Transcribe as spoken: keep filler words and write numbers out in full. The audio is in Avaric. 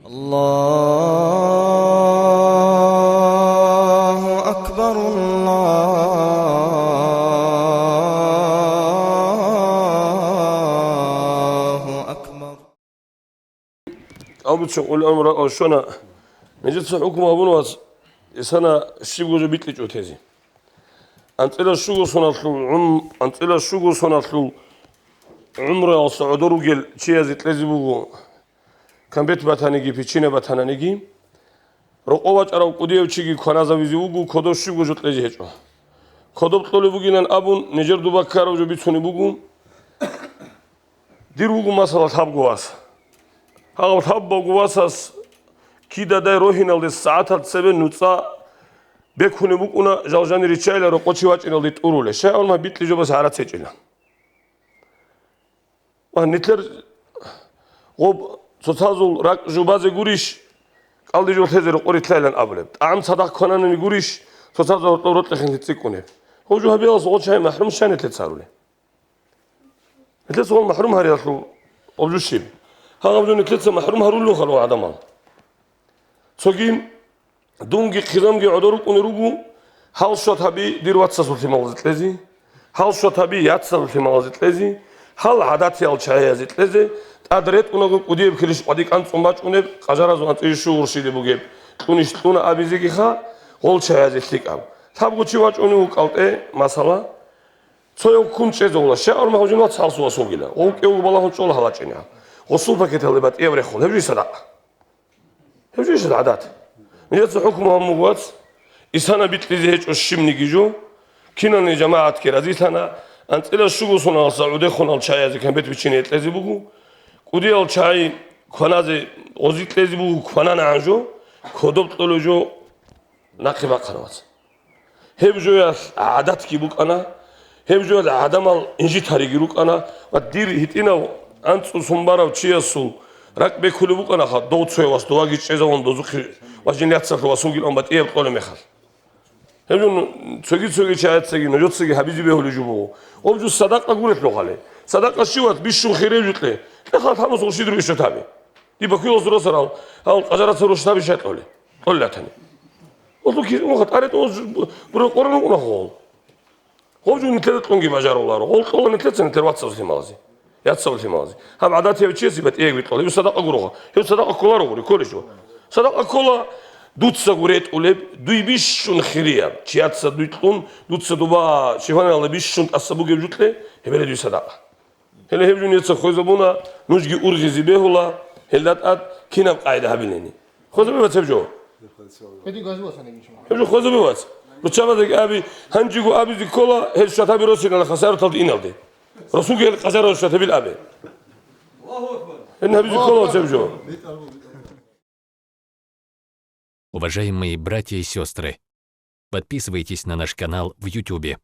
الله أكبر، الله أكبر. Албуцин къулан ракъал щвана. Нижеца хӀукму гьабун, вац, исана щибго жо бикьичӀо тезе. АнцӀила щуго соналъул гӀум-, анцӀила щуго соналъул гӀумруялъа гӀодор ругел чиязе кьезе буго, камбет батаниги, пиччина батананиги, рокъов вачӀарав кӀудияв чиги кваназавизе вуго, кодоб щибго жо кьезе гьечӀо. Кодоб кьолеб бугилан абун, нижер дуба ккараб жо бицунеб буго. Дир вуго, масала, лъабго вас. Гьав лъабго васас кидадай рогьиналде сагӀатал цебе нуцӀа бекунеб букӀуна, жал жанир риччайила рокъов чи вачӀиналде тӀурулел. Щай абуни, гьаб бикьи жо бас гӀарац гьечӀила. Ва нилъер гъоб цоцазул ракӀ жубазе гурищ, кӀалдиб жо лъезе рокъор рилълъайилан абулеб? ТӀагӀам цадахъ квананани гурищ, цоцазул гьоркьоб рокьи хинлъи цӀикӀкӀунеб? Гьеб жо гьабиялас гъо чагӀи махӀрум щай нилъеца гьарулел? Нилъеца гъол махӀрум гьариялъул гъоб жо щиб? Гьагъаб жо нилъеца махӀрум гьарулел хал гӀадамал. Цоги дунги хъизамги гӀодор рукӀунел руго, гьал щват гьаби дир вацасул лъималазе кьезе, гьал щват гьаби яцасул лъималазе кьезе, гьал гӀадатиял чагӀиязе кьезе, тӀад ретӀунаго кӀудияб килищ къвади кӀанцӀун бачӀунеб, къажаразул анцӀила щуго гъурщиде бугеб, кьунищ кьуна абизегиха, гъол чагӀиязе лъикӀаб. Лъабго чи вачӀунев вукӀалтӀе, масала, цояв ккун чӀезавула, щай абуни, гьавжин вац гьалсу васулгила, гъов кӀевго балагьун чӀола гьалачӀине. Гъосул пакеталде батӀияб рехун, гьеб жо садакъа. Гьеб жо иш гӀадат. Нижеца хӀукму гьабун буго, вац, исана бикьизе гьечӀо щибниги жо, кинални жамагӀатги разилъана, анцӀила щуго соналъа гӀодехунал чагӀиязе камбет биччине кьезе буго, кӀудиял чагӀи кваназе гъози кьезе буго, квананагӀан жо, кодоб кьолеб жо нахъе бахъана, вац. Гьеб жоялъ гӀадатги букӀана, гьеб жоялъ гӀадамал инжит гьариги рукӀана ва дир гьитӀинав анцӀу сун барав чиясул ракӀ бекулеб букӀанаха, дов цояв вас доваги чӀезавун дозухъе ва жин яцалъув васулгилан батӀияб кьолеб мехалъ. Гьеб жо цоги-цоги чагӀацаги нужецаги гьабизе бегьулеб жо буго. Гъоб жо садакъа гурелъул хали. Садакъа щивас бищун хире жо кье. Кье хал гьанус гъурщид ругищ гьаби. Диб бакула сурасарал, гьав къажараца рушаби щай кьоле? Кьолел ратани. Гъолъул ки-, унха тӀаретӀун гъоз бу-, бура къоран унахъо гъол. Гъов жо нилъеда кьунги бажаруларо. Гъол кьола нилъеца нилъер вацазул лъималазе. Яцазул лъималазе. Гьаб гӀадатияв чиясе батӀияб кьола. Гьев садакъа гурогъа. Гьев садакъа кколаро гури, кколищ ва. Садакъа ккола дуца гуретӀулеб, дуй бищун хирияб. Чияца дуй кьун, дуца дуба шифаналда бищун тӀаса бугеб жо кье, гьеб гьеле дуй садакъа. Гьеле гьеб жо нилъеца хвезабуна, нужги ургъизе бегьула, гьелда тӀад кинаб къагӀида гьабилени. Хвезабе, вац, гьеб жо? Гьеб жо хвезабе, вац. Руччабазеги аби, гьанжего абизе ккола, гьел шатаби росинала хасаруталда иналде. Расулги гьел къажарал шатабил абе. Гьел гьабизе ккола, вац, гьеб жо. Уважаемые братья и сестры, подписывайтесь на наш канал в Ютубе.